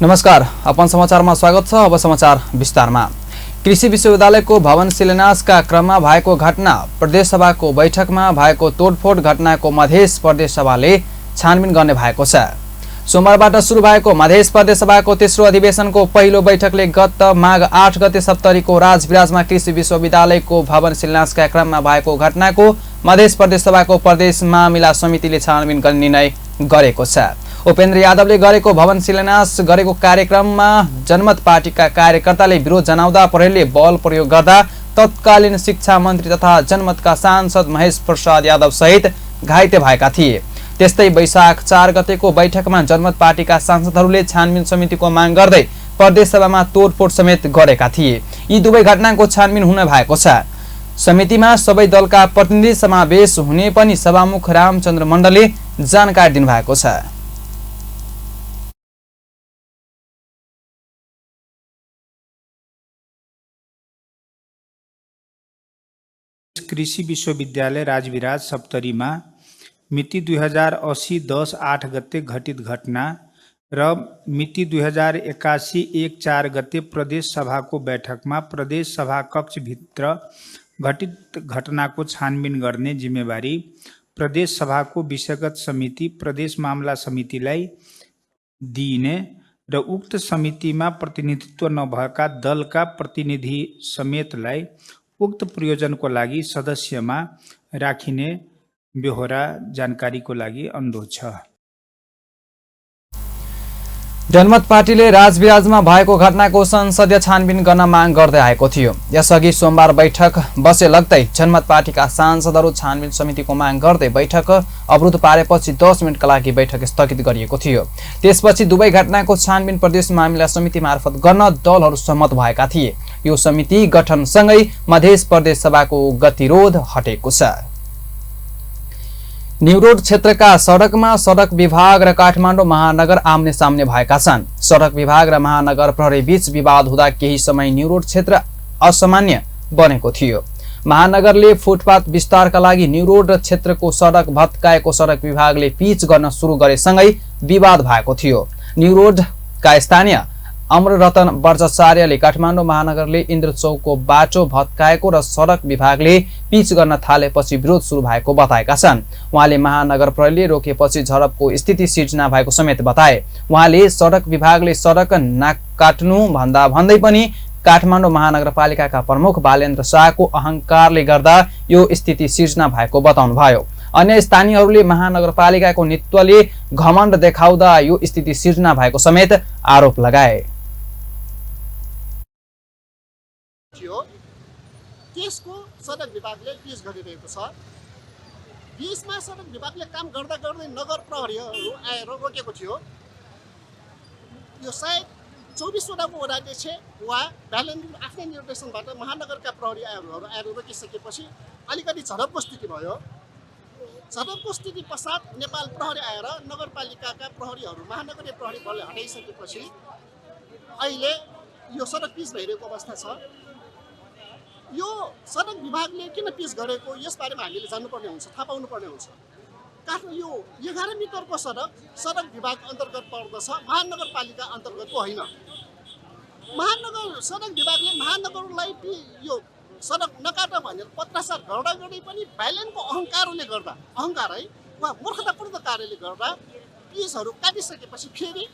नमस्कार, अपन समाचारमा स्वागत छ। अब समाचार विस्तारमा। कृषि विश्वविद्यालयको भवन शिलान्यासका क्रममा भएको घटना, प्रदेशसभाको बैठकमा भएको तोडफोड घटनाको मधेस प्रदेश सभाले छानबिन गर्ने भएको छ। सोमबारबाट सुरु भएको मधेस प्रदेश सभाको तेस्रो अधिवेशनको पहिलो बैठकले गत माघ 8 गते सप्तरीको राजविराजमा कृषि विश्वविद्यालयको भवन शिलान्यासका क्रममा भएको घटनाको मधेस प्रदेश सभाको प्रदेश मामिला समितिले छानबिन गर्ने निर्णय गरेको छ। उपेन्द्र यादवले गरेको भवन शिलान्यास गरेको कार्यक्रममा जनमत पार्टीका कार्यकर्ताले विरोध जनाउँदा प्रहरीले बल प्रयोग गर्दा तत्कालीन शिक्षा मन्त्री तथा जनमतका सांसद महेश प्रसाद यादव सहित घाइते भएका थिए। त्यस्तै वैशाख 4 गतेको बैठकमा जनमत पार्टीका सांसदहरूले छानबिन समितिको माग गर्दै प्रदेश सभामा तोडफोड समेत गरेका थिए। यी दुवै घटनाको छानबिन हुन भएको छ। समितिमा सबै दलका प्रतिनिधि समावेश हुने पनि सभामुख रामचन्द्र मण्डलले जानकारी दिनुभएको छ। कृषि विश्वविद्यालय राजविराज सप्तरीमा मिति 2080-10-8 गते घटित घटना र मिति 2081-1-4 गते प्रदेश सभाको बैठकमा प्रदेश सभा कक्षभित्र घटित घटनाको छानबिन गर्ने जिम्मेवारी प्रदेश सभाको विषयगत समिति प्रदेश मामला समितिलाई दिइने र उक्त समितिमा प्रतिनिधित्व नभएका दलका प्रतिनिधि समेतलाई उक्त प्रयोजनको लागि सदस्यमा राखिने बेहोरा जानकारीको लागि अनुरोध छ। जनमत पार्टीले राजविराजमा भएको घटनाको संसदीय छानबिन गर्न माग गर्दै आएको थियो। यसअघि सोमबार बैठक बसे लाग्दै जनमत पार्टीका सांसदहरू छानबिन समितिको माग गर्दै बैठक अवरुद्ध पारेपछि 10 मिनटका लागि बैठक स्थगित गरिएको थियो। त्यसपछि दुवै घटनाको छानबिन प्रदेश मामिला समिति मार्फत गर्न दलहरू सहमत भएका थिए। यो समिति गठनसँगै मधेस प्रदेश सभाको गतिरोध हटेको छ। न्यूरोड क्षेत्रका सडकमा सडक विभाग र काठमाडौँ महानगर आम्ने सामने भएका छन्। सडक विभाग र महानगर प्रहरी बीच विवाद हुँदा केही समय न्यूरोड क्षेत्र असामान्य बनेको थियो। महानगरले फुटपाथ विस्तारका लागि न्यूरोड क्षेत्रको सडक भत्काएको सडक विभागले पिच गर्न सुरु गरेसँगै विवाद भएको थियो। न्यूरोडका स्थानीय अमररतन बर्जाचार्यले काठमाडौँ महानगरले इन्द्र चौकको बाटो भत्काएको र सडक विभागले पिच गर्न थालेपछि विरोध सुरु भएको बताएका छन्। उहाँले महानगर प्रहरीले रोकेपछि झडपको स्थिति सिर्जना भएको समेत बताए। उहाँले सडक विभागले सडक नकाट्नु भन्दै पनि काठमाडौँ महानगरपालिकाका प्रमुख बालेन्द्र शाहको अहंकारले गर्दा यो स्थिति सिर्जना भएको बताउनुभयो। अन्य स्थानीयहरूले महानगरपालिकाको नेतृत्वले घमण्ड देखाउँदा यो स्थिति सिर्जना भएको समेत आरोप लगाए। त्यसको सडक विभागले पिच गरिरहेको छ। बीचमा सडक विभागले काम गर्दा गर्दै नगर प्रहरीहरू आएर रोकेको थियो। यो सायद 24 वटाको वडाध्यक्ष वा भ्यालेन्टिन आफ्नै निर्देशनबाट महानगरका प्रहरीहरू आएर रोकिसकेपछि अलिकति झडपको स्थिति भयो। झडपको स्थिति पश्चात नेपाल प्रहरी आएर नगरपालिकाका प्रहरीहरू महानगरीय प्रहरी बलले हटाइसकेपछि अहिले यो सडक पिच भइरहेको अवस्था छ। यो सडक विभागले किन पिच गरेको यसबारेमा हामीले जान्नुपर्ने हुन्छ, थाहा पाउनुपर्ने हुन्छ। यो 11 मिटरको सडक विभाग अन्तर्गत पर्दछ, महानगरपालिका अन्तर्गतको होइन। महानगर सडक विभागले महानगरलाई यो सडक नकाट भनेर पत्राचार गर्दा गर्दै पनि भाइलेन्टको अहंकारले गर्दा अहंकार है वा मूर्खतापूर्ण कार्यले गर्दा पिचहरू काटिसकेपछि फेरि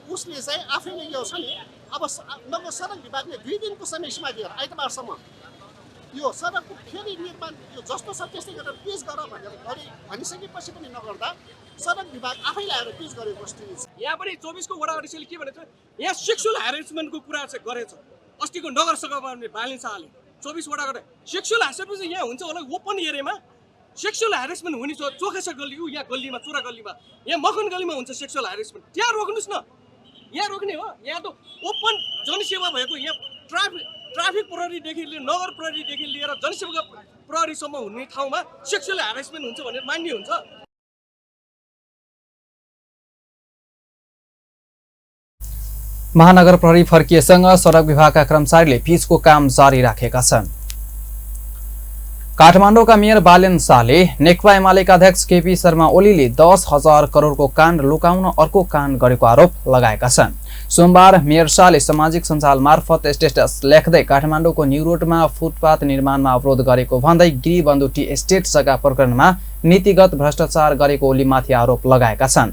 उसले चाहिँ आफैले यो छ नि अब नगर सडक विभागले 2 दिनको समय सीमा दिएर आइतबारसम्म यो सडकको फेरि निर्माण यो जस्तो छ त्यस्तै गरेर पिच गर भनेर भनिसकेपछि पनि नगर्दा सडक विभाग आफैले आएर पिच गरेको स्थिति छ। यहाँ पनि 24 को वडा अध्यक्षले के भनेछ, यहाँ सेक्सुअल ह्यारेसमेन्टको कुरा चाहिँ गरेछ। अस्तिको नगरसभामा बालेन शाहले 24 वडा गरे सेक्सुअल ह्यारेसमेन्ट यहाँ हुन्छ होला ओपन एरियामा सेक्सुअल ह्यारेसमेन्ट हुने चोखेसा गल्ली यहाँ गल्लीमा चोरा गल्लीमा यहाँ मखन गल्लीमा हुन्छ सेक्सुअल ह्यारेसमेन्ट। त्यहाँ रोक्नुस् न, यहाँ रोक्ने हो। यहाँ त ओपन जनसेवा भएको यहाँ ट्राफिक प्रहरीदेखि लिएर नगर प्रहरीदेखि लिएर जनसेवा प्रहरीसम्म हुने ठाउँमा सेक्सुअल ह्यारेसमेन्ट हुन्छ भनेर मान्ने हुन्छ। महानगर प्रहरी फर्किएसँग सडक विभागका कर्मचारीले पिचको काम जारी राखेका छन्। काठमाडौँका मेयर बालेन शाहले नेकपा एमालेका अध्यक्ष केपी शर्मा ओलीले 10,000 करोडको काण्ड लुकाउन अर्को काण्ड गरेको आरोप लगाएका छन्। सोमबार मेयर शाहले सामाजिक सञ्जाल मार्फत स्टेटस लेख्दै काठमाडौँको न्यू रोडमा फुटपाथ निर्माणमा अवरोध गरेको भन्दै गिरिबन्धु टी एस्टेट जग्गा प्रकरणमा नीतिगत भ्रष्टाचार गरेको ओलीमाथि आरोप लगाएका छन्।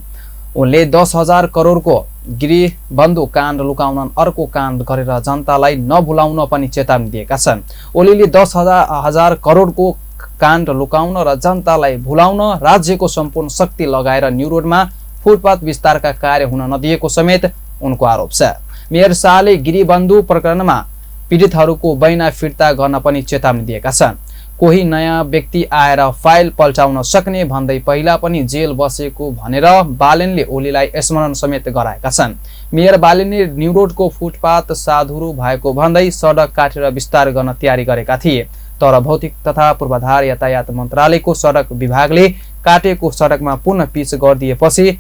उनले 10,000 करोडको गिरिबन्धु काण्ड लुकाउन अर्को काण्ड गरेर जनतालाई नभुलाउन पनि चेतावनी दिएका छन्। ओलीले 10,000 करोडको काण्ड लुकाउन र जनतालाई भुलाउन राज्यको सम्पूर्ण शक्ति लगाएर न्यू रोडमा फुटपाथ विस्तारका कार्य हुन नदिएको समेत उनको आरोप छ। मेयर शाहले गिरिबन्धु प्रकरणमा पीडितहरूको बैना फिर्ता गर्न पनि चेतावनी दिएका छन्। कोही नयाँ व्यक्ति आएर फाइल पल्टाउन सक्ने भन्दै पहिला पनि जेल बसेको भनेर बालेनले ओलीलाई स्मरण समेत गराएका छन्। मेयर बालेनले न्यू रोडको फुटपाथ साधुरो भएको भन्दै सडक काटेर विस्तार गर्न तयारी गरेका थिए, तर भौतिक तथा पूर्वाधार यातायात मन्त्रालयको सडक विभागले काटेको सडकमा पुनः पिच गरिदिएपछि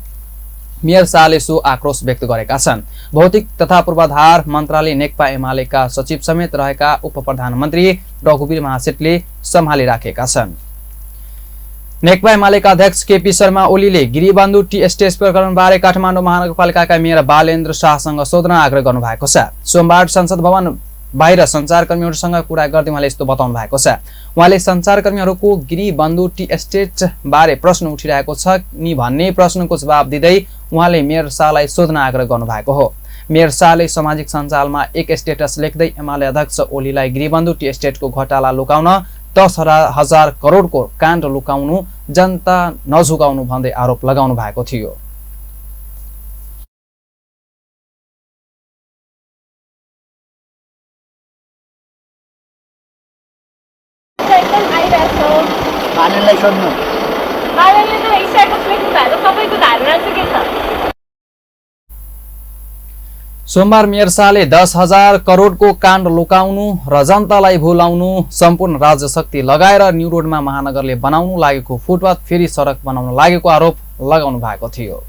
मेयर शाहले सो आक्रोश व्यक्त गरेका छन्। भौतिक तथा पूर्वाधार मन्त्रालय नेकपा एमालेका सचिव समेत रहेका उप प्रधानमन्त्री रघुवीर महासेठले सम्हालिराखेका छन्। नेकपा एमालेका अध्यक्ष केपी शर्मा ओलीले गिरिबन्धु टी एस्टेट प्रकरणबारे काठमाडौँ महानगरपालिकाका मेयर बालेन्द्र शाहसँग सोध्न आग्रह गर्नु भएको छ। सोमबार संसद भवन बाहिर सञ्चारकर्मीहरूसँग कुरा गर्दै उहाँले यस्तो बताउनु भएको छ। उहाँले सञ्चारकर्मीहरूको गिरिबन्धु टी एस्टेट बारे प्रश्न उठिरहेको छ नि भन्ने प्रश्नको जवाब दिँदै उहाँले मेयर शाहलाई सोध्न आग्रह गर्नु भएको हो। मेयर शाहले सामाजिक सञ्जालमा एक स्टेटस लेख्दै एमाले अध्यक्ष ओलीलाई गिरिबन्धु टी एस्टेटको घोटाला लुकाउन 10,000 करोडको काण्ड लुकाउनु जनता नझुकाउनु भन्दै आरोप लगाउनु भएको थियो। बालेनलाई सोध्नु। बालेनले त स्ट्याटस लेख्नु भएको तपाईको धारणा चाहिँ के छ? सोमबार मेयर शाहले 10,000 करोडको काण्ड लुकाउनु र जनतालाई भुलाउनु सम्पूर्ण राज्य शक्ति लगाएर न्यू रोडमा महानगरले बनाउनु लागेको फुटपाथ फेरि सडक बनाउन लागेको आरोप लगाउनु भएको थियो।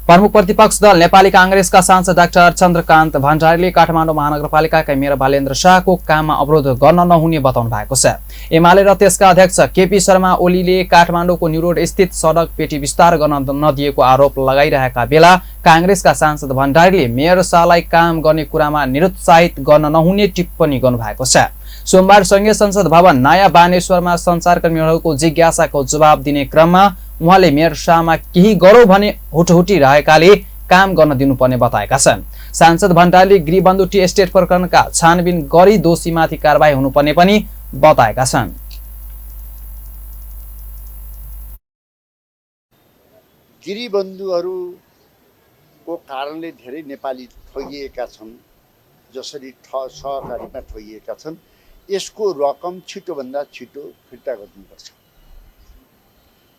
प्रमुख प्रतिपक्ष दल नेपाली कांग्रेसका सांसद डाक्टर चन्द्रकान्त भण्डारीले काठमाडौँ महानगरपालिकाका मेयर बालेन्द्र शाहको काममा अवरोध गर्न नहुने बताउनु भएको छ। एमाले र त्यसका अध्यक्ष केपी शर्मा ओलीले काठमाडौँको न्यू रोड स्थित सडक पेटी विस्तार गर्न नदिएको आरोप लगाइरहेका बेला कांग्रेसका सांसद भण्डारीले मेयर शाहलाई काम गर्ने कुरामा निरुत्साहित गर्न नहुने टिप्पणी गर्नु भएको छ। सोमबार संघीय संसद भवन नयाँ बानेश्वरमा सञ्चारकर्मीहरूको जिज्ञासाको जवाब दिने क्रममा उहाँले मेयर शाहमा केही गरौँ भने हुटहुटी रहेकाले काम गर्न दिनुपर्ने बताएका छन्। सांसद भण्डारीले गिरिबन्धु टी एस्टेट प्रकरणका छानबिन गरी दोषीमाथि कारबाही हुनुपर्ने पनि बताएका छन्। गिरिबन्धुहरूको कारणले धेरै नेपाली ठगिएका छन्, जसरी सहकारीमा ठगिएका छन्। यसको रकम छिटोभन्दा छिटो फिर्ता गरिदिनुपर्छ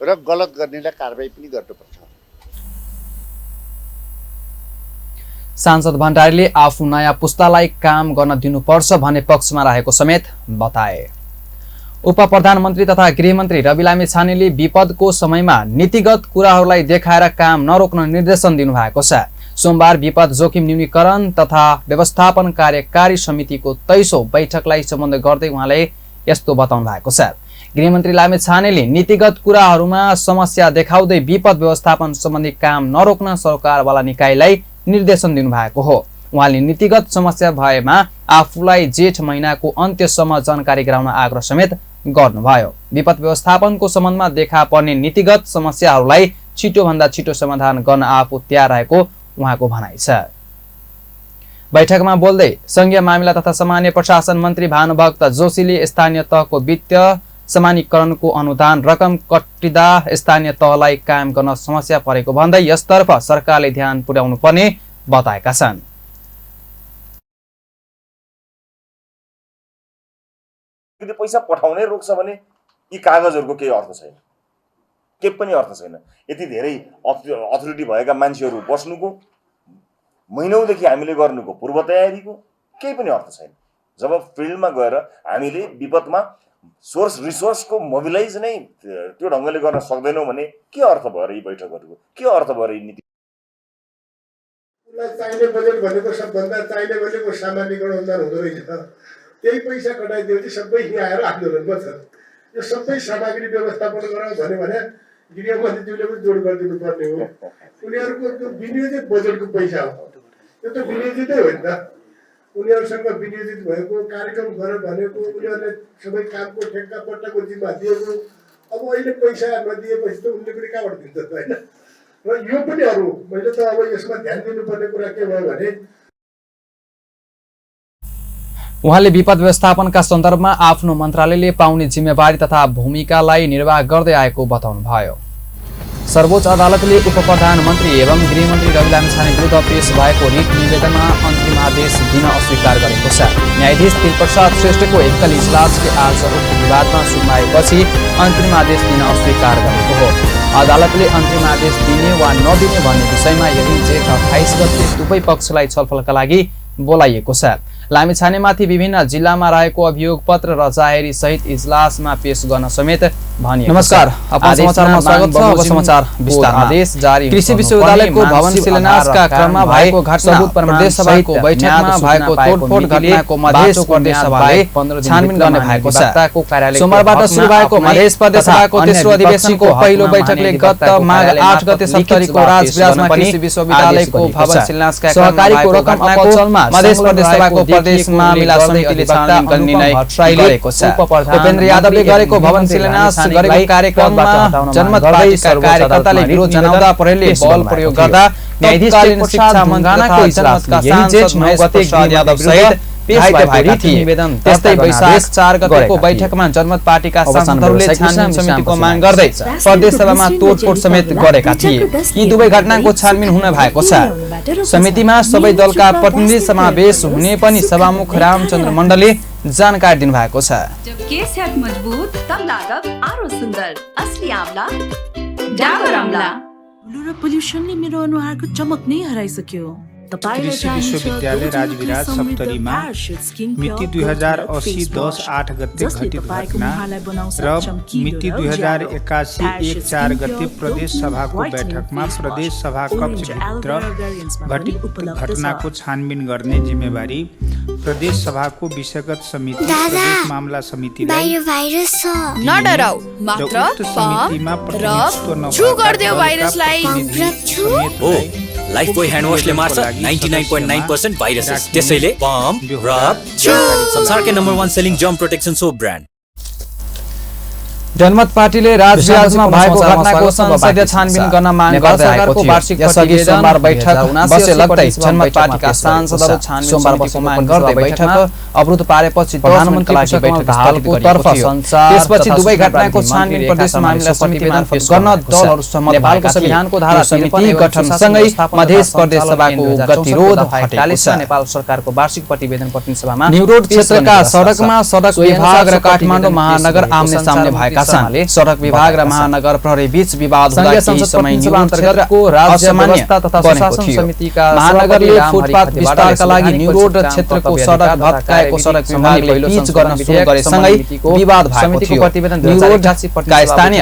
र गलत गर्नेलाई कारबाही पनि गर्नुपर्छ। सांसद भण्डारीले आफू नयाँ पुस्तालाई काम गर्न दिनुपर्छ भन्ने पक्षमा रहेको समेत बताए। उप प्रधानमन्त्री तथा गृहमन्त्री रवि लामिछानेले विपदको समयमा नीतिगत कुराहरूलाई देखाएर काम नरोक्न निर्देशन दिनुभएको छ। सोमबार विपद जोखिम न्यूनीकरण तथा व्यवस्थापन कार्यकारी समितिको 23औं बैठकलाई सम्बोधन गर्दै उहाँले यस्तो बताउनु भएको छ। गृहमन्त्री लामिछानेले नीतिगत कुराहरूमा समस्या देखाउँदै विपद व्यवस्थापन सम्बन्धी काम नरोक्न सरकारवाला निकायलाई निर्देशन दिनुभएको हो। उहाँले नीतिगत समस्या भएमा आफूलाई जेठ महिनाको अन्त्यसम्म जानकारी गराउन आग्रह समेत गर्नुभयो। विपद व्यवस्थापनको सम्बन्धमा देखा पर्ने नीतिगत समस्याहरूलाई छिटोभन्दा छिटो समाधान गर्न आफू तयार रहेको उहाँको भनाइ छ। बैठकमा बोल्दै संघीय मामिला तथा सामान्य प्रशासन मन्त्री भानुभक्त जोशीले स्थानीय तहको वित्तीय समानीकरणको अनुदान रकम कटिँदा स्थानीय तहलाई कायम गर्न समस्या परेको भन्दै यसतर्फ सरकारले ध्यान पुर्याउनु पर्ने बताएका छन्। यदि पैसा पठाउनै रोक्छ भने यी कागजहरूको केही अर्थ छैन, केही पनि अर्थ छैन। यति धेरै अथोरिटी भएका मान्छेहरू बस्नुको, महिनौदेखि हामीले गर्नुको पूर्व तयारीको केही पनि अर्थ छैन। जब फिल्डमा गएर हामीले विपदमा सोर्स रिसोर्सको मोबिलाइज नै त्यो ढङ्गले गर्न सक्दैनौँ भने के अर्थ भयो र यी बैठकहरूको, के अर्थ भयो र यी नीति? चाहिने बजेट भनेको सबभन्दा चाहिने भनेको सामान्यकरण अनुदान हुँदो रहेछ। त्यही पैसा कटाइदिएपछि सबै यहाँ आएर आन्दोलनमा छ। यो सबै सामग्री व्यवस्थापन गराउँ भने गृहमन्त्रीज्यूले पनि जोड गरिदिनु पर्ने हो। उनीहरूको त्यो विनियोजित बजेटको पैसा हो, यो त विनियोजितै हो नि त। उनीहरूसँग विनियोजित भएको कार्यक्रम गरेर भनेको उनीहरूले सबै कामको ठेक्का पट्टाको जिम्मा दिएको, अब अहिले पैसा नदिएपछि त उनले पनि कहाँबाट दिन्छ त होइन। र यो पनि मैले त अब यसमा ध्यान दिनुपर्ने कुरा के भयो भने उहाँले विपद व्यवस्थापनका सन्दर्भमा आफ्नो मन्त्रालयले पाउने जिम्मेवारी तथा भूमिकालाई निर्वाह गर्दै आएको बताउनुभयो। सर्वोच्च अदालतले उपप्रधानमन्त्री एवं गृहमन्त्री रवि लामिछाने विरुद्ध पेश भएको रिट निवेदनमा अन्तिम आदेश दिन अस्वीकार गरेको छ। न्यायाधीश तिलप्रसाद श्रेष्ठको एकल इजलासले आज उक्त विवादमा सुनवाईपछि अन्तिम आदेश दिन अस्वीकार गरेको हो। अदालतले अन्तिम आदेश दिने वा नदिने भन्ने विषयमा यदि जेठ 28 गते दुवै पक्षलाई छलफलका लागि बोलाइएको छ। लामिछानेमाथि विभिन्न जिल्लामा रहेको अभियोग पत्र र जाहेरी सहित इजलासमा पेश गर्न समेत भनिएको छ। नमस्कार, अपना समाचारमा स्वागत छ। अब समाचार विस्तारमा। आदेश जारी। कृषि विश्वविद्यालयको भवन शिलान्यासका क्रममा भएको घटना प्रदेश सभाको बैठकमा भएको तोडफोड घटनाको मधेस प्रदेश सभाले छानबिन गर्ने भएको छ। सोमबारबाट सुरु भएको मधेस प्रदेश सभाको तेस्रो अधिवेशनको पहिलो बैठकले गत माघ 8 गते सप्तरीको राजविराजमा कृषि विश्वविद्यालयको भवन शिलान्यासका सहकारीको रकम अपचलमा मधेस प्रदेश सभाको प्रदेश मामिला समितिले छानबिन गर्ने निर्णय गरेको छ। उपेन्द्र यादवले गरेको भवन शिलान्यास गरेको कार्यक्रममा जनमत पार्टीका कार्यकर्ताले विरोध जनाउँदा प्रहरीले बल प्रयोग गर्दा न्यायाधीशकालीन शिक्षा मन्त्रालयको इजलासका सांसद महेश प्रसाद यादव सहित त्यस्तै वैशाख 4 गतेको बैठकमा जनमत पार्टीका सांसदहरूले छानबिन समितिको माग गर्दै प्रदेश सभामा तोडफोड समेत गरेका थिए। यी दुवै घटनाको छानबिन हुन भएको छ। समितिमा सबै दलका प्रतिनिधि समावेश हुने पनि सभामुख रामचन्द्र मण्डलले जानकारी दिनुभएको छ। जब केस है मजबूत तब लागत आरो सुन्दर असली आंवला डाबर आंवला। र पोल्युसनले मेरो अनुहारको चमक नै हराइसक्यो। कृषि विश्वविद्यालय राजविराज सप्तरीमा मिति 2080-10-8 गते घटित घटना र मिति 2081-1-4 गते प्रदेश सभाको बैठकमा प्रदेश सभा कक्षभित्र घटित घटनाको छानबिन गर्ने जिम्मेवारी प्रदेश सभाको विषयगत समिति प्रदेश मामला समितिलाई नडराउ मात्र समितिमा प्रतिनिधित्व नभएका भाइरसलाई लाइफबोय ह्यान्ड वाशले मार्छ 99.9% भाइरसेस। त्यसैले पम्प रब संसारकै number 1 selling germ protection soap brand. Janamat पार्टीले राजविराजमा भएको घटनाको संसदीय छानबिन गर्न माग गर्दै आएको थियो। यसअघि सोमबार बैठक बसे लाग्दै जनमत पार्टीका सांसदहरू छानबिन समितिको माग गर्दै बैठक अवरुद्ध पारेपछि प्रधानमन्त्रीको बैठक हालको तर्फ संचार त्यसपछि दुवै घटनाको छानबिन प्रदेश मामिला समितिमा पेश गर्न दलहरू सहमत नेपालको संविधानको धारा समिति गठनसँगै मध्य प्रदेश सभाको गतिरोध हटेको छ। नेपाल सरकारको वार्षिक प्रतिवेदन प्रतिनिधि सभामा न्युरोड क्षेत्रका सडकमा सडक विभाग र काठमाडौँ महानगर आमने सामने भएका सडक विभाग र महानगर प्रहरी बीच विवाद हुँदा केही समय अन्तर्गतको राज्य व्यवस्था तथा सुशासन समितिका महानगरले फुटपाथ विस्तारका लागि न्युरोड क्षेत्रको सडक भत्काएको सडक विभागले पिच गर्न सुरु गरेसँगै विवाद भएको थियो। न्युरोडका स्थानीय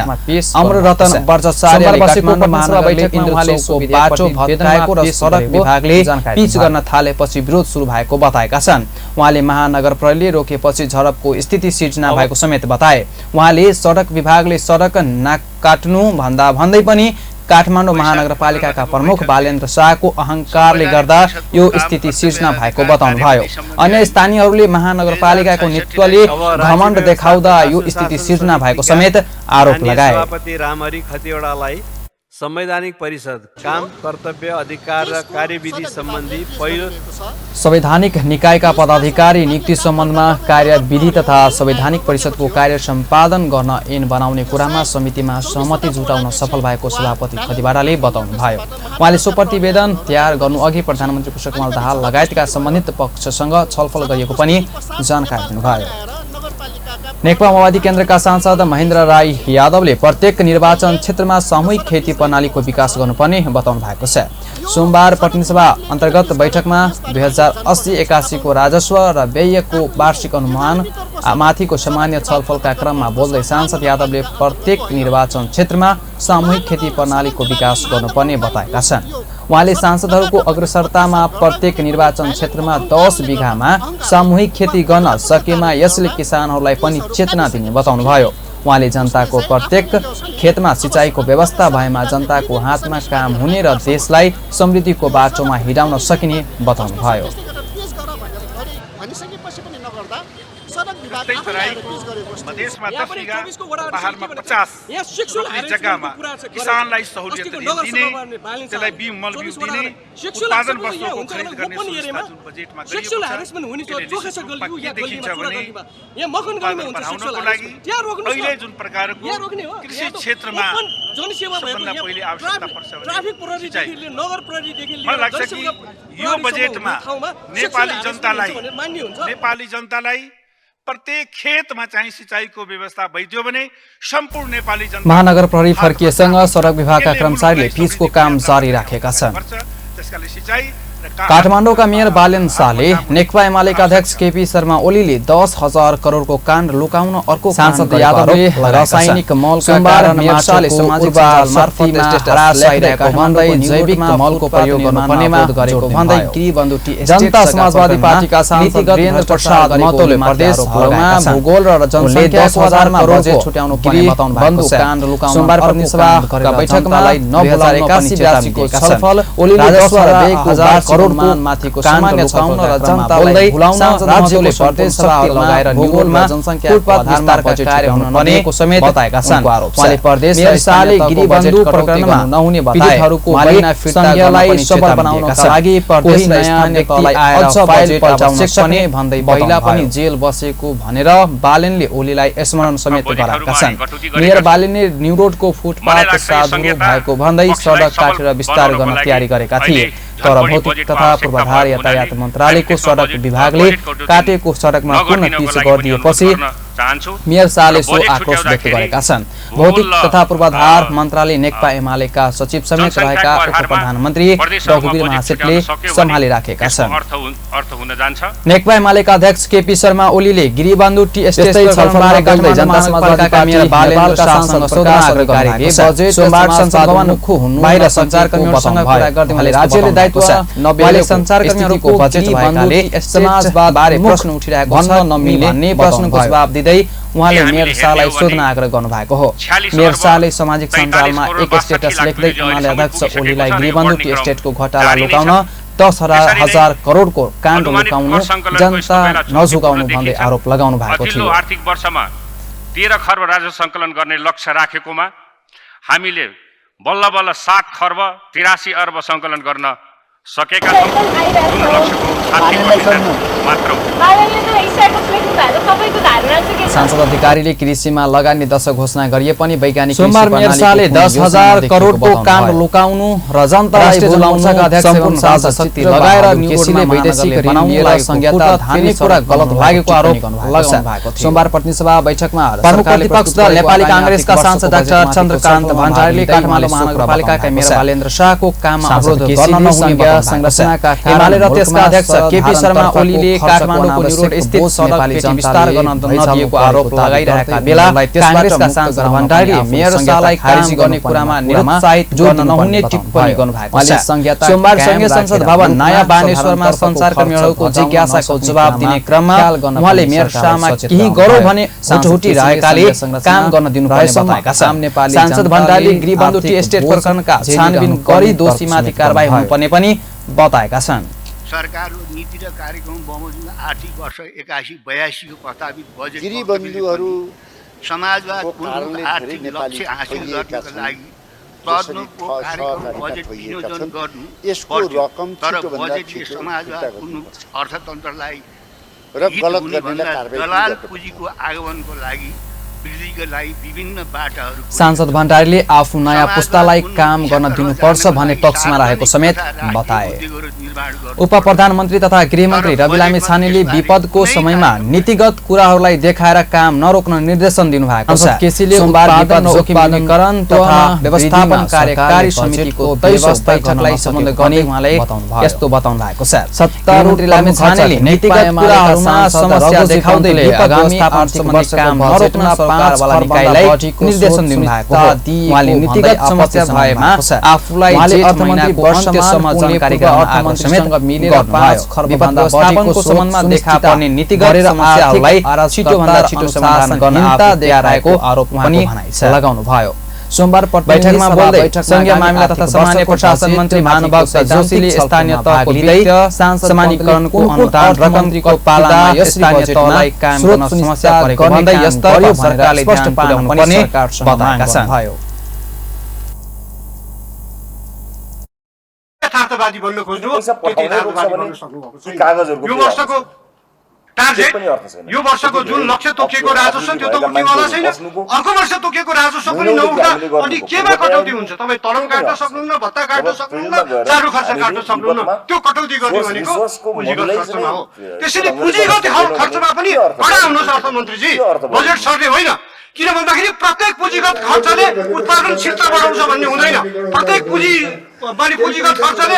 अमररतन बर्जचार्यले काठमाडौँ महानगरले इन्द्रचौकको बाटो भत्काएको र सडक विभागले पिच गर्न थालेपछि विरोध सुरु भएको बताएका छन्। उहाँले महानगर प्रहरीले रोकेपछि झडपको स्थिति सिर्जना भएको समेत बताए। उहाँले सडक विभागले सडक नकाट्नु भन्दै पनि काठमाडौँ महानगरपालिकाका प्रमुख बालेन्द्र शाहको अहंकारले गर्दा यो स्थिति सिर्जना भएको बताउनुभयो। अन्य स्थानीयहरूले महानगरपालिकाको नेतृत्वले घमण्ड देखाउँदा यो स्थिति सिर्जना भएको समेत आरोप लगाए। संवैधानिक परिषद काम कर्तव्य अधिकार र कार्यविधि सम्बन्धी पहिलो संवैधानिक निकायका पदाधिकारी नियुक्ति सम्बन्धमा कार्यविधि तथा संवैधानिक परिषदको कार्य सम्पादन गर्न ऐन बनाउने कुरामा समितिमा सहमति जुटाउन सफल भएको सभापति खतिवाडाले बताउनुभयो। उहाँले सो प्रतिवेदन तयार गर्नु अघि प्रधानमन्त्री पुष्पकमल दाहाल लगायतका सम्बन्धित पक्षसँग छलफल गरिएको पनि जानकारी दिनुभयो। नेकपा माओवादी केन्द्रका सांसद महेन्द्र राई यादवले प्रत्येक निर्वाचन क्षेत्रमा सामूहिक खेती प्रणालीको विकास गर्नुपर्ने बताउनु भएको छ। सोमबार प्रतिनिधि सभा अन्तर्गत बैठकमा 2080-81 को राजस्व र व्ययको वार्षिक अनुमान माथिको सामान्य छलफलका क्रममा बोल्दै सांसद यादवले प्रत्येक निर्वाचन क्षेत्रमा सामूहिक खेती प्रणालीको विकास गर्नुपर्ने बताएका छन्। उहाँले सांसदहरूको अग्रसरतामा प्रत्येक निर्वाचन क्षेत्रमा 10 बिघामा सामूहिक खेती गर्न सकेमा यसले किसानहरूलाई पनि चेतना दिने बताउनुभयो। उहाँले जनताको प्रत्येक खेतमा सिँचाइको व्यवस्था भएमा जनताको हातमा काम हुने र देशलाई समृद्धिको बाटोमा हिँडाउन सकिने बताउनुभयो। मधेसमा 10 बिघा पहाडमा 50 रोप्ने जग्गामा किसानलाई सहुलियत दिने, त्यसलाई बिउ मल बिउ दिने, उत्पादन वस्तुको खरिद गर्ने सुविधा जुन बजेटमा गरिएको छ के देखिन्छ भने बढाउनको लागि अहिले जुन प्रकारको कृषि क्षेत्रमा सबभन्दा पहिले आवश्यकता पर्छ भने मलाई लाग्छ कि यो बजेटमा नेपाली जनतालाई प्रत्येक खेतमा चाहिँ सिँचाइको व्यवस्था भइदियो भने सम्पूर्ण नेपाली जनता। महानगर प्रहरी फर्किएसँग सडक विभागका कर्मचारीले पिचको काम जारी राखेका छन्। त्यसकाले सिँचाइ काठमाडौँका मेयर बालेन शाहले नेकपा एमालेका अध्यक्ष केपी शर्मा ओलीले 10,000 करोडको काण्ड लुकाउन अर्को सांसद यादवले रासायनिक मलका कारण मेयर सामाजिक मार्फतमा ह्रास आइरहेको भन्दै जैविक मलको प्रयोग गर्नुपर्नेमा गरेको भन्दै गृहबन्धु टी जनता समाजवादी पार्टीका सांसद वीरेन्द्र प्रसाद महतोले प्रदेशभरमा भूगोल र जनसङ्ख्या 10,000 मा बजेट छुट्याउनु पर्ने बताउनु भएको छ। सोमबार प्रतिनिधि सभाका बैठकमा 2081 को छलफल ओलीले 10,000 करोडको माथिको सामान्य लुकाउन र जनतालाई भुलाउन राज्यले प्रदेश सभा लगाएर भूगोलमा जनसङ्ख्याको आधारमा बजेट कार्य हुनुपर्नेको समेत बताएका छन्। उहाँले प्रदेश सरकारले गृहबन्धु प्रकरणमा नहुने बताएहरूको महिना फिर्तालाई सबल बनाउनका लागि प्रदेश स्थानीयलाई अझ बजेट आवश्यक पर्ने भन्दै पहिला पनि जेल बसेको भनेर बालेनले ओलीलाई स्मरण समेत गराएका छन्। मेयर बालेनले न्यू रोडको फुटपाथ साधुरो भएको भन्दै सडक काटेर विस्तार गर्न तयारी गरेका थिए, तर भौतिक तथा पूर्वाधार यातायात मन्त्रालयको सडक विभागले काटेको सडकमा पुनः पिच गरिदिएपछि मेयर शाहले सो आक्रोश व्यक्त गरेका छन्। भौतिक तथा पूर्वाधार मन्त्रालय नेकपा एमालेका सचिव समेत रहेका उप प्रधानमन्त्री रघुवीर महासेठले सम्हालिराखेका छन्। नेकपा एमालेका अध्यक्ष केपी शर्मा ओलीले गृहबन्धु टी एस्टेट छलफलबारे गर्दै जनता समाजवादी मेयर बालेन शाहसँग सोधना आग्रह गरेको छ। सोमबार संसद भवन मुख्य हुनु बाहिर सञ्चारकर्मीहरूसँग कुरा गर्दै उहाँले राज्यले दायित्व नभएले सञ्चारकर्मीहरूको बजेट भएकाले समाजवादबारे प्रश्न उठिरहेको छ भन्ने प्रश्नको जवाब दिँदै उहाँले मेयर शाहलाई सोध्न आग्रह गर्नुभएको हो। मेयर शाहले सामाजिक सञ्जालमा एक स्टेटस लेख्दै उहाँले अध्यक्ष ओलीलाई गृहबन्धु टी एस्टेटको घोटाला लुकाउन 10,000 करोडको काण्ड लुकाउनु जनता नझुकाउनु भन्दै आरोप लगाउनु भएको थियो। आर्थिक वर्षमा 13 खर्ब राजस्व सङ्कलन गर्ने लक्ष्य राखेकोमा हामीले बल्ल बल्ल 7 खर्ब 83 अर्ब सङ्कलन गर्न सकेका छौं। जुन लक्ष्यको 60% मात्र हो। सांसद अधिकारीले कृषिमा लगानी दशक घोषणा गरिए पनि वैज्ञानिक सोमबार मेयर शाहले 10,000 करोडको काण्ड लुकाउनु र जनतालाई भुलाउनका अध्यक्ष एवं सांसद शक्ति लगाएर न्युसिले वैदेशिक ऋण लिएर संहिता धान्ने कुरा गलत लागेको आरोप लगाउनु भएको थियो। सोमबार प्रतिनिधि सभा बैठकमा प्रमुख प्रतिपक्ष दल नेपाली कांग्रेसका सांसद डाक्टर चन्द्रकान्त भण्डारीले काठमाडौँ महानगरपालिकाका मेयर बालेन्द्र शाहको काममा अवरोध गर्न नहुने संरचनाका एमाले र त्यसका अध्यक्ष केपी शर्मा ओलीले काठमाडौँको न्यू रोड स्थित सडक पेटी विस्तार गर्न नदिएको आरोप लगाइरहेका बेला कांग्रेसका सांसद भण्डारीले मेयर शाहलाई खारिज गर्ने कुरामा निरुत्साहित गर्न नहुने टिप्पणी गर्नुभएको छ। सोमबार संघीय संसद भवन नयाँ बानेश्वरमा सञ्चारकर्मीहरूको जिज्ञासाको जवाब दिने क्रममा उहाँले मेयर शाहमा केही गरौँ भने हुटहुटी रहेकाले काम गर्न दिनुपर्ने बताएका छन्। सांसद भण्डारीले गृहबन्धु टी एस्टेट प्रकरणका छानबिन गरी दोषीमाथि कारबाही हुनुपर्ने पनि बताएका छन्। सरकारको नीति र कार्यक्रम बमोजिम आर्थिक वर्ष 81-82 को प्रस्तावित बजेट गृहबन्धुहरू समाजवादको आर्थिक लक्ष्य हासिल गर्नका लागि प्रश्नको कार्यक्रम बजेट विनियोजन गर्नु यसको रकम छिटोभन्दा छिटो समाजवादको अर्थतन्त्रलाई र गलत गर्नेलाई कारबाही दलाल पुँजीको आगमनको लागि सांसद भण्डारीले आफू नयाँ पुस्तालाई काम गर्न दिनुपर्छ भन्ने पक्षमा रहेको समेत बताए। उप प्रधानमन्त्री तथा गृहमन्त्री रविलामी छानेले विपदको समयमा नीतिगत कुराहरूलाई देखाएर काम नरोक्न निर्देशन दिनुभएको छ। केसीले सोमबार विपद जोखिम न्यूनीकरण तथा व्यवस्थापन कार्यकारी समितिको 23औं बैठकलाई सम्बोधन गर्ने उहाँले यस्तो बताउनु भएको छ। सत्तारूढ लामी छानेले नीतिगत कुराहरूमा समस्या देखाउँदै आगामी आर्थिक वर्षको काम नरोक्न सरकारवाला निकायलाई निर्देशन दिनुभएको हो। उहाँले नीतिगत समस्या भएमा आफूलाई जेठ महिनाको अन्त्यसम्म जानकारी गराउन आग्रह समेत गर्नुभयो। विपद व्यवस्थापनको सम्बन्धमा देखा पर्ने नीतिगत समस्याहरूलाई छिटोभन्दा छिटो समाधान गर्न आफू आरोप पनि लगाउनुभयो। सोमबार बैठकमा बोल्दै संघीय मामिला तथा सामान्य प्रशासन मन्त्री भानुभक्त जोशीले स्थानीय तहको वित्तीय समानीकरणको अनुदान रकमको पालना स्थानीय तहलाई कायम गर्न समस्या परेको भन्दै यस्तो सरकारले ध्यान पुर्याउनु पर्ने बताएका छन्। यथार्थवादी बन्न खोज्नु त्यति यथार्थवादी बन्न सक्नुभएको यो वर्षको टार्गेट यो वर्षको जुन लक्ष्य तोकिएको राजस्व त्यो त उठ्नेवाला छैन। अर्को वर्ष तोकिएको राजस्व पनि नउठ्दा अनि केमा कटौती हुन्छ? तपाईँ तलब काट्न सक्नुहुन्न, भत्ता काट्न सक्नुहुन्न, चालु खर्च काट्न सक्नुहुन्न। त्यो कटौती गर्ने भनेको पुँजीगत खर्चमा हो। त्यसैले पुँजीगत खर्चमा पनि बढा आउनुहोस् अर्थमन्त्रीजी, बजेट सर्ने होइन। किन भन्दाखेरि प्रत्येक पुँजीगत खर्चले उत्पादनशीलता बढाउँछ भन्ने हुँदैन। प्रत्येक पुँजीगत खर्चले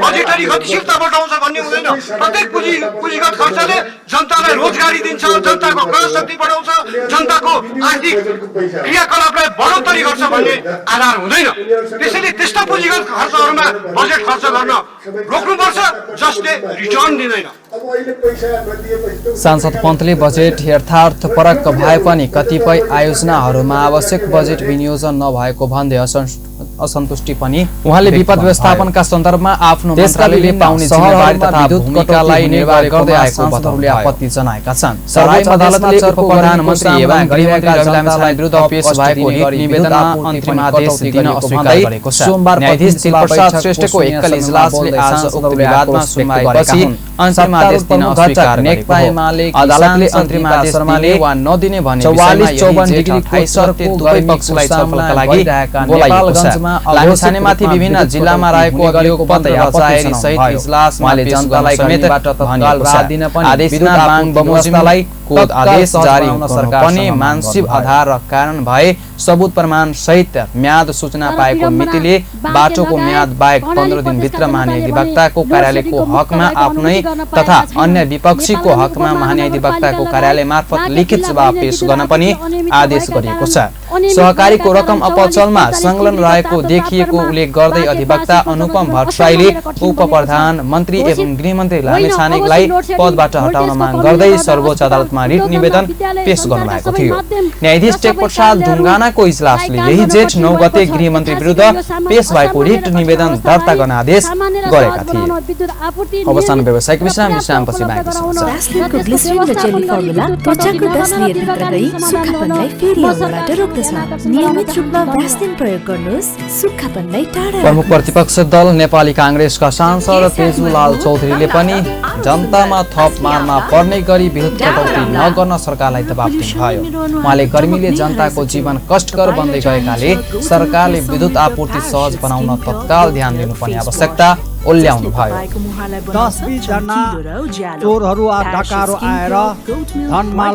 बजेटरी गतिशीलता बढाउँछ भन्ने हुँदैन। प्रत्येक पुँजीगत खर्चले जनतालाई रोजगारी दिन्छ, जनताको क्रय शक्ति बढाउँछ, जनताको आर्थिक क्रियाकलापलाई बढोत्तरी गर्छ भन्ने आधार हुँदैन। त्यसैले त्यस्ता पुँजीगत खर्चहरूमा बजेट खर्च गर्न रोक्नुपर्छ जसले रिटर्न दिँदैन। सांसद पन्तले बजेट यथार्थपरक भए पनि कतिपय आयोजनाहरूमा आवश्यक बजेट विनियोजन नभएको भन्दै असन्तुष्टि पनि उहाँले विपद व्यवस्थापनका सन्दर्भमा आफ्नो मन्त्रालयले पाउने जिम्मेवारी तथा भूमिकालाई निर्वाह गर्दै आएको बताउनुले आपत्ति जनाएका छन्। सर्वोच्च अदालतले उपप्रधानमन्त्री एवं गृहमन्त्री रवि लामिछाने विरुद्ध पेश भएको रिट निवेदनमा अन्तिम आदेश दिन अस्वीकार गरेको छ। सोमबार न्यायाधीश दिलप्रसाद श्रेष्ठको एकल इजलासले आज उक्त विवादमा सुनवाईपछि अन्तिम आदेश दिन अस्वीकार गरेको हो। अदालतले अन्तिम आदेशले वा नदिने भन्ने विषयमा 44 डिग्री सरको दुवै पक्षलाई छलफलका लागि बोलाइएको छ। लामिछानेमाथि विभिन्न जिल्लामा रहेको अभियोग पत्र बचाएरी सहित इजलासमा जनतालाई समेत आदेशमा माग बमोजिमलाई कोद आदेश जारी पनि मानसिक आधार र कारण भए सबुत प्रमाण सहित म्याद सूचना पाएको मितिले बाटोको म्याद बाहेक 15 दिनभित्र महाधिवक्ताको कार्यालयको हकमा आफ्नै तथा अन्य विपक्षीको हकमा महाधिवक्ताको कार्यालय मार्फत लिखित जवाब पेश गर्न पनि आदेश गरिएको छ। सहकारीको रकम अपचलमा संलग्न रहेको देखिएको उल्लेख गर्दै अधिवक्ता अनुपम भट्टराईले उपप्रधानमन्त्री एवं गृहमन्त्री लामिछानेलाई पदबाट हटाउन माग गर्दै सर्वोच्च अदालतमा रिट निवेदन पेश गर्नुभएको थियो। न्यायाधीश टेकप्रसाद ढुङ्गानाको इजलासले यही जेठ 9 गते गृहमन्त्री विरुद्ध पेश भएको रिट निवेदन दर्ता गर्न आदेश गरेका थिए। अवसान व्यावसायिक विश्रामपछि बाँकी प्रमुख प्रतिपक्ष दल नेपाली कांग्रेसका सांसद तेजुलाल चौधरीले पनि जनतामा थप मारमा पर्ने गरी विद्युत कटौती नगर्न सरकारलाई दबाब दिनुभयो। उहाँले गर्मीले जनताको जीवन कष्टकर बन्दै गएकाले सरकारले विद्युत आपूर्ति सहज बनाउन तत्काल ध्यान दिनुपर्ने आवश्यकता ओल्याउनु भयो। 10-20 जना चोरहरू डकाहरू आएर धनमाल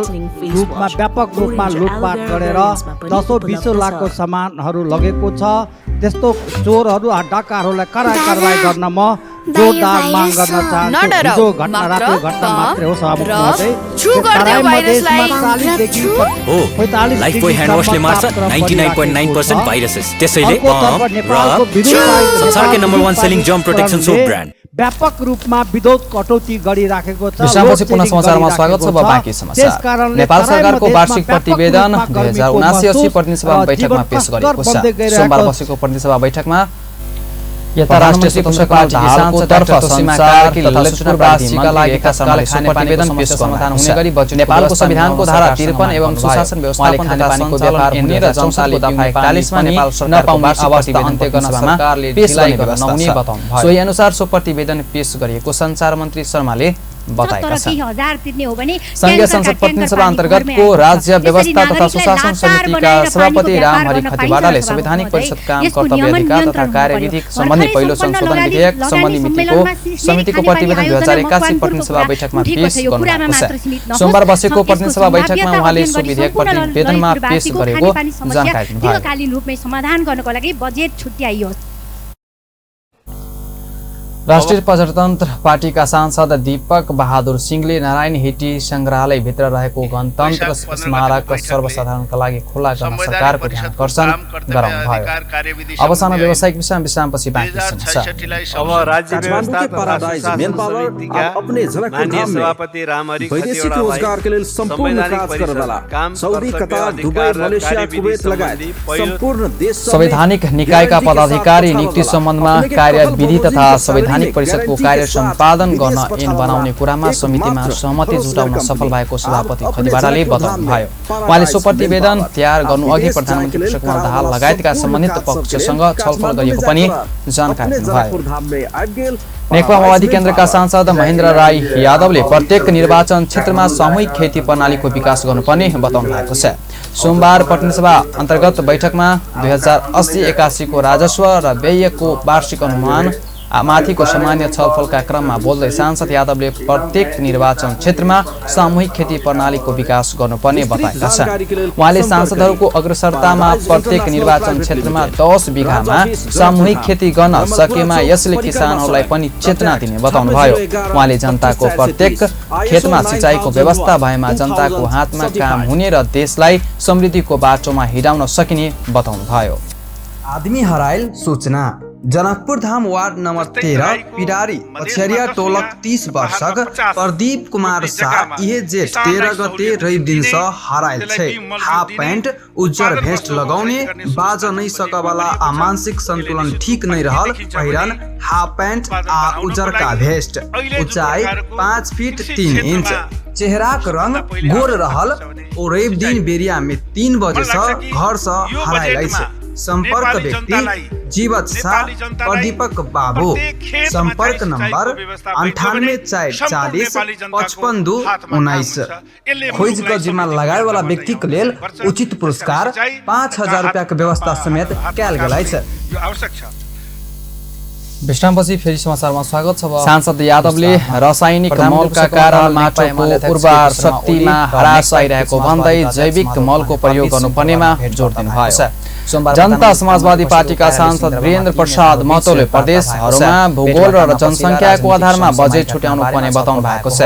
रूपमा व्यापक रूपमा लुटपाट गरेर 10-20 लाखको सामानहरू लगेको छ। त्यस्तो चोरहरू डकाहरूलाई कारवाही गर्न म जोरदार माग गर्न चाहन्छु। जो घटना रातो घटना मात्रै हो सभामुखले देशमा 40 देखि 45 लाइफबॉय ह्यान्ड वाशले मार्छ 99.9% भाइरसेस। त्यसैले संसारकै number 1 selling germ protection soap brand व्यापक रूपमा विद्युत कटौती गरिराखेको छ। विश्रामपछि पुनः समाचारमा स्वागत छ। बाँकी समाचार। नेपाल सरकारको वार्षिक प्रतिवेदन 2079 प्रतिनिधि सभा बैठकमा पेश गरिएको छ। सोमबार बसेको प्रतिनिधि सभा बैठकमा यता राष्ट्रिय स्वतन्त्र पार्टी तर्फ संसारकी ललितपुरवासीका लागि तत्काल प्रतिवेदन पेश समाधान हुने गरी बजेट नेपालको संविधानको धारा 53 एवं सुशासन व्यवस्थापन खानेपानीको व्यापार हुने र जनताले दफा 41 मा नेपाल सरकारको वार्षिक अन्त्य गर्न सरकारले पेश गर्ने व्यवस्था हुने बताउनु भयो। सोही अनुसार सो प्रतिवेदन पेश गरिएको संचार मन्त्री शर्माले बताएका छन्। संघीय संसद प्रतिनिधि सभा अन्तर्गतको राज्य व्यवस्था तथा सुशासन समितिका सभापति रामहरि खतिवाडाले संवैधानिक परिषद काम कर्तव्य अधिकार तथा कार्यविधि सम्बन्धी पहिलो संशोधन विधेयक सम्बन्धी समितिको प्रतिवेदन 2081 प्रतिनिधि सभा बैठकमा पेश गर्नुभएको छ। सोमबार बसेको प्रतिनिधि सभा बैठकमा उहाँले सो विधेयक प्रतिवेदनमा पेश गरेको जानकारी दिनुभयो। राष्ट्रिय प्रजातन्त्र पार्टीका सांसद दीपक बहादुर सिंहले नारायण हिटी संग्रहालयभित्र रहेको गणतन्त्र स्मारक सर्वसाधारणका लागि खुला गर्न सरकारको ध्यान आकर्षण गराउनुभयो। अवसान व्यावसायिक विश्रामपछि बाँकी समाचार। अब राज्य व्यवस्था सभापति रामहरि वैदेशिक रोजगार के लिए संपूर्ण काज करनेवाला Saudi, Qatar, Dubai, Malaysia, Kuwait लगायत संपूर्ण देश संवैधानिक निकायका पदाधिकारी नियुक्ति सम्बन्धमा कार्यविधि तथा संवैधानिक परिषदको कार्य सम्पादन गर्न ऐन बनाउने कुरामा समितिमा सहमति जुटाउन सफल भएको सभापति खतिवड़ाले बताउनुभयो। उहाँले सो प्रतिवेदन तयार गर्नु अघि प्रधानमन्त्री पुष्पकमल दाहाल लगायतका सम्बन्धित पक्षसँग छलफल गरिएको पनि जानकारी दिनुभयो। नेकपा माओवादी केन्द्रका सांसद महेन्द्र राई यादवले प्रत्येक निर्वाचन क्षेत्रमा सामूहिक खेती प्रणालीको विकास गर्नुपर्ने बताउनु भएको छ। सोमबार प्रतिनिधिसभा अन्तर्गत बैठकमा 2080-81 को राजस्व र व्ययको वार्षिक अनुमान माथिको सामान्य छलफलका क्रममा बोल्दै सांसद यादवले प्रत्येक निर्वाचन क्षेत्रमा सामूहिक खेती प्रणालीको विकास गर्नुपर्ने बताएका छन्। उहाँले सांसदहरूको अग्रसरतामा प्रत्येक निर्वाचन क्षेत्रमा 10 बिघामा सामूहिक खेती गर्न सकेमा यसले किसानहरूलाई पनि चेतना दिने बताउनुभयो। उहाँले जनताको प्रत्येक खेतमा सिँचाइको व्यवस्था भएमा जनताको हातमा काम हुने र देशलाई समृद्धिको बाटोमा हिँडाउन सकिने बताउनुभयो। आदमी हराइल सूचना जनकपुर धाम वार्ड नंबर 13 पिडारी पछरिया टोलक 30 वर्षक प्रदीप कुमार शाह इहे जेठ 13 गते रवि दिन से हराइल छै। हाफ पैंट उज्जर भेस्ट लगाउने बाज नहीं सकवाला आ मानसिक संतुलन ठीक नहीं रहल पहिरन हाफ पैंट आ उज्जर का भेस्ट ऊंचाई 5 फीट 3 इंच चेहरा का रंग गोर रहल और रवि दिन बेरिया में 3 बजे से घर से हराइल छै। संपर्क व्यक्ति जीवत शाह प्रदीपक बाबू संपर्क नंबर 9840 55 खोज का जिम्मा लगाए वाला व्यक्ति के लेल उचित पुरस्कार 5000 रुपया के व्यवस्था समेत कैल गेल छै। विश्रामपछि फेरि समाचारमा स्वागत छ। सांसद यादवले रासायनिक मलका कारण माटोको उर्वर शक्तिमा ह्रास आइरहेको भन्दै जैविक मलको प्रयोग गर्नुपर्नेमा जोड दिनुभएको छ। जनता समाजवादी पार्टीका सांसद वीरेन्द्र प्रसाद महतोले प्रदेशहरूमा भूगोल र जनसङ्ख्याको आधारमा बजेट छुट्याउनु पर्ने बताउनु भएको छ।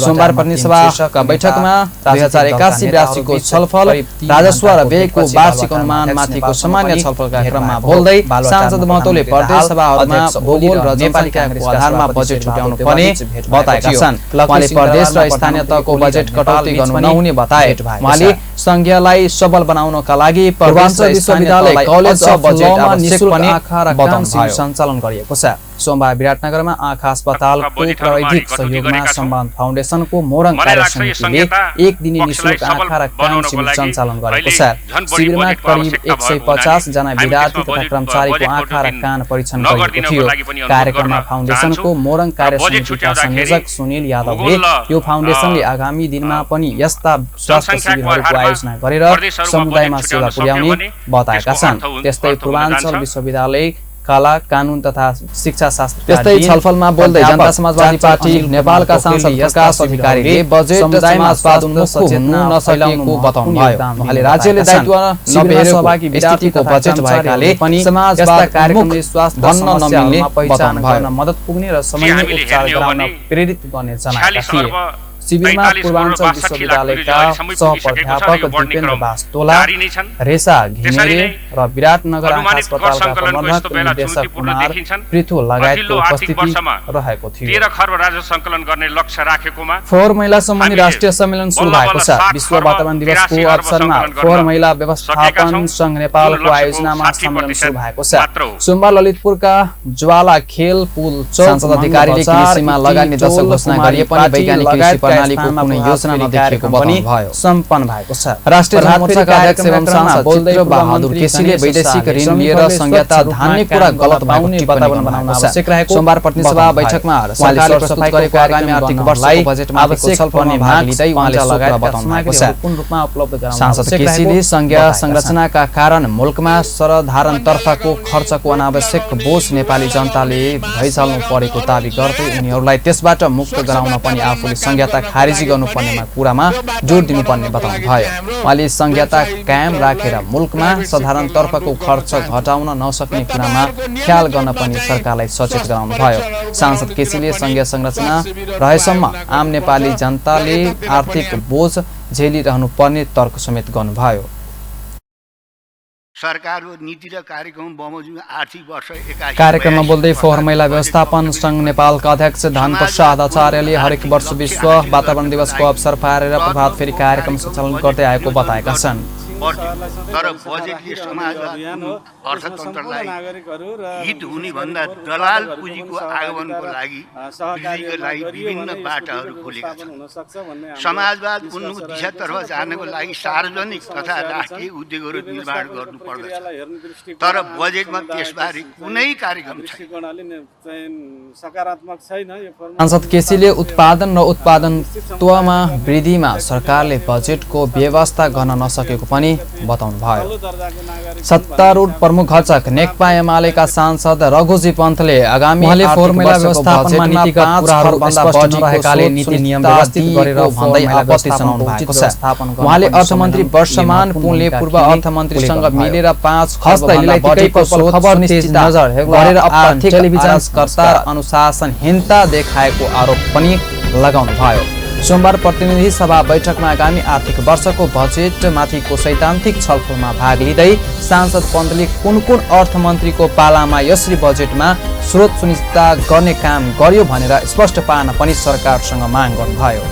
सोमबार प्रतिनिधि सभाका बैठकमा 2081-82 को छलफल राजस्व र व्ययको वार्षिक अनुमान माथिको सामान्य छलफलका क्रममा बोल्दै सांसद महतोले प्रदेश सभाहरूमा भूगोल र जनसङ्ख्याको आधारमा बजेट छुट्याउनु पर्ने बताएका छन्। उहाँले प्रदेश र स्थानीय तहको बजेट कटौती गर्नु नहुने बताए। उहाँले संघीयलाई सबल बनाउनका लागि पूर्वाञ्चल विश्वविद्यालय कलेज अफ लमा निशुल्क आँखा र कान शिविर सञ्चालन गरिएको छ। सोमबार विराटनगरमा आँखा अस्पतालको प्राविधिक सहयोगमा सम्मान फाउन्डेसनको मोरङ कार्य समितिले एक दिने निशुल्क आँखा र कान शिविर सञ्चालन गरेको छ। शिविरमा करिब 150 जना विद्यार्थी तथा कर्मचारीको आँखा र कान परीक्षण गरिएको थियो। कार्यक्रममा फाउन्डेसनको मोरङ कार्य समितिका संयोजक सुनिल यादवले यो फाउन्डेसनले आगामी दिनमा पनि यस्ता स्वास्थ्य शिविरहरूको आयोजना गरेर समुदायमा सेवा पुर्याउने बताएका छन्। त्यस्तै पूर्वाञ्चल विश्वविद्यालय कला कानून तथा शिक्षा शास्त्र त्यस्तै छलफलमा बोल्दै जनता समाजवादी पार्टी नेपालका सांसद प्रकाश अधिकारीले बजेट समुदायमा स्वादउन्मुख हुन नसकेको बताउनुभयो। उहाँले राज्यले दायित्व नबेरेको स्थितिको बजेट भएकाले समाजवाद कार्यक्रमले स्वास्थ्य भन्न नमिल्ने बताउनुभयो। मद्दत पुग्ने र समयमै उपचार गराउन प्रेरित गर्ने जनाएका थिए। शिविरमा पूर्वाञ्चल विश्वविद्यालयका सहप्राध्यापक दीपेन्द्र बास्तोला, रेसा घिमिरे र विराटनगर आँखा अस्पतालका प्रबन्धक निर्देशक कुमार पृथु लगायतको उपस्थिति रहेको थियो। 13 खर्ब राजस्व सङ्कलन गर्ने लक्ष्य राखेकोमा फोहोर मैला सम्बन्धी राष्ट्रिय सम्मेलन सुरु भएको छ। विश्व वातावरण दिवसको अवसरमा फोहोर मैला व्यवस्थापन संघ नेपालको आयोजनामा सम्मेलन सुरु भएको छ। सोमबार ललितपुरका ज्वाला खेल पुल चौक सांसद अधिकारीले कृषिमा लगानी दशक घोषणा गरिए पनि वैज्ञानिक प्रणालीको कुनै योजना नदेखिएको बताउनुभयो। सम्पन्न भएको छ। राष्ट्रिय जनमोर्चाका अध्यक्ष एवं सांसद बोल्दै बहादुर केसीले वैदेशिक ऋण लिएर संहिता धान्ने कुरा गलत बनाउने वातावरण बनाउन आवश्यक रहेको सोमबार प्रतिनिधि सभा बैठकमा सरकारले प्रस्तुत गरेको आगामी आर्थिक बजेटलाई आवश्यक छलफलमा भाग लिँदै उहाँले लगायत बताउनु भएको छ। पूर्ण रूपमा उपलब्ध गराउन सांसद केसीले संघीय संरचनाका कारण मुलुकमा सर्वधारण तर्फको खर्चको अनावश्यक बोझ नेपाली जनताले भइचाल्नु परेको दाबी गर्दै उनीहरूलाई त्यसबाट मुक्त गराउन पनि आफूले संहिता खारिज गर्नुपर्नेमा कुरामा जोड दिनुपर्ने बताउनुभयो। उहाँले संघीयता कायम राखेर मुलुकमा साधारण तर्फको खर्च घटाउन नसक्ने कुरामा ख्याल गर्न पनि सरकारलाई सचेत गराउनुभयो। सांसद केसीले संघीय संरचना रहेसम्म आम नेपाली जनताले आर्थिक बोझ झेलिरहनु पर्ने तर्क समेत गर्नुभयो। सरकारको नीति र कार्यक्रम बमोजिम आर्थिक वर्ष 81 कार्यक्रममा बोल्दै फोहोर मैला व्यवस्थापन संघ नेपालका अध्यक्ष धनप्रसाद आचार्यले हरेक वर्ष विश्व वातावरण दिवसको अवसर पारेर प्रभात फेरि कार्यक्रम सञ्चालन गर्दै आएको बताएका छन्। तर बजेटले समाजवादको अर्थतन्त्रलाई हित हुने भन्दा दलाल पुँजीको आगमनको लागि वृद्धिको लागि विभिन्न बाटाहरू खोलेका छन्। समाजवाद उन्मुख दिशातर्फ जानको लागि सार्वजनिक तथा राष्ट्रिय उद्योगहरू निर्माण गर्नु पर्दछ, तर बजेटमा त्यसबारे कुनै कार्यक्रम छैन। सांसद केसीले उत्पादन र उत्पादनत्वमा वृद्धिमा सरकारले बजेटको व्यवस्था गर्न नसकेको पनि बताउनुभयो। सत्तारूढ प्रमुख घटक नेकपा एमालेका सांसद रघुजी पन्तले आगामी फोहोर मैला व्यवस्थापनमा नीतिगत कुराहरू स्पष्ट नरहेकाले नीति नियम व्यवस्थित गरेर भन्दै आपत्ति जनाउनु भएको छ। उहाँले अर्थमन्त्री वर्षमान पुनले पूर्व अर्थमन्त्रीसँग मिलेर 5 खबर नजर गरेर आर्थिक टेलिभिजनकर्ता अनुशासनहीनता देखाएको आरोप पनि लगाउनुभयो। सोमबार प्रतिनिधि सभा बैठकमा आगामी आर्थिक वर्षको बजेटमाथिको सैद्धान्तिक छलफलमा भाग लिँदै सांसद पन्तले कुन अर्थमन्त्रीको पालामा यसरी बजेटमा स्रोत सुनिश्चित गर्ने काम गर्यो भनेर स्पष्ट पार्न पनि सरकारसँग माग गर्नुभयो।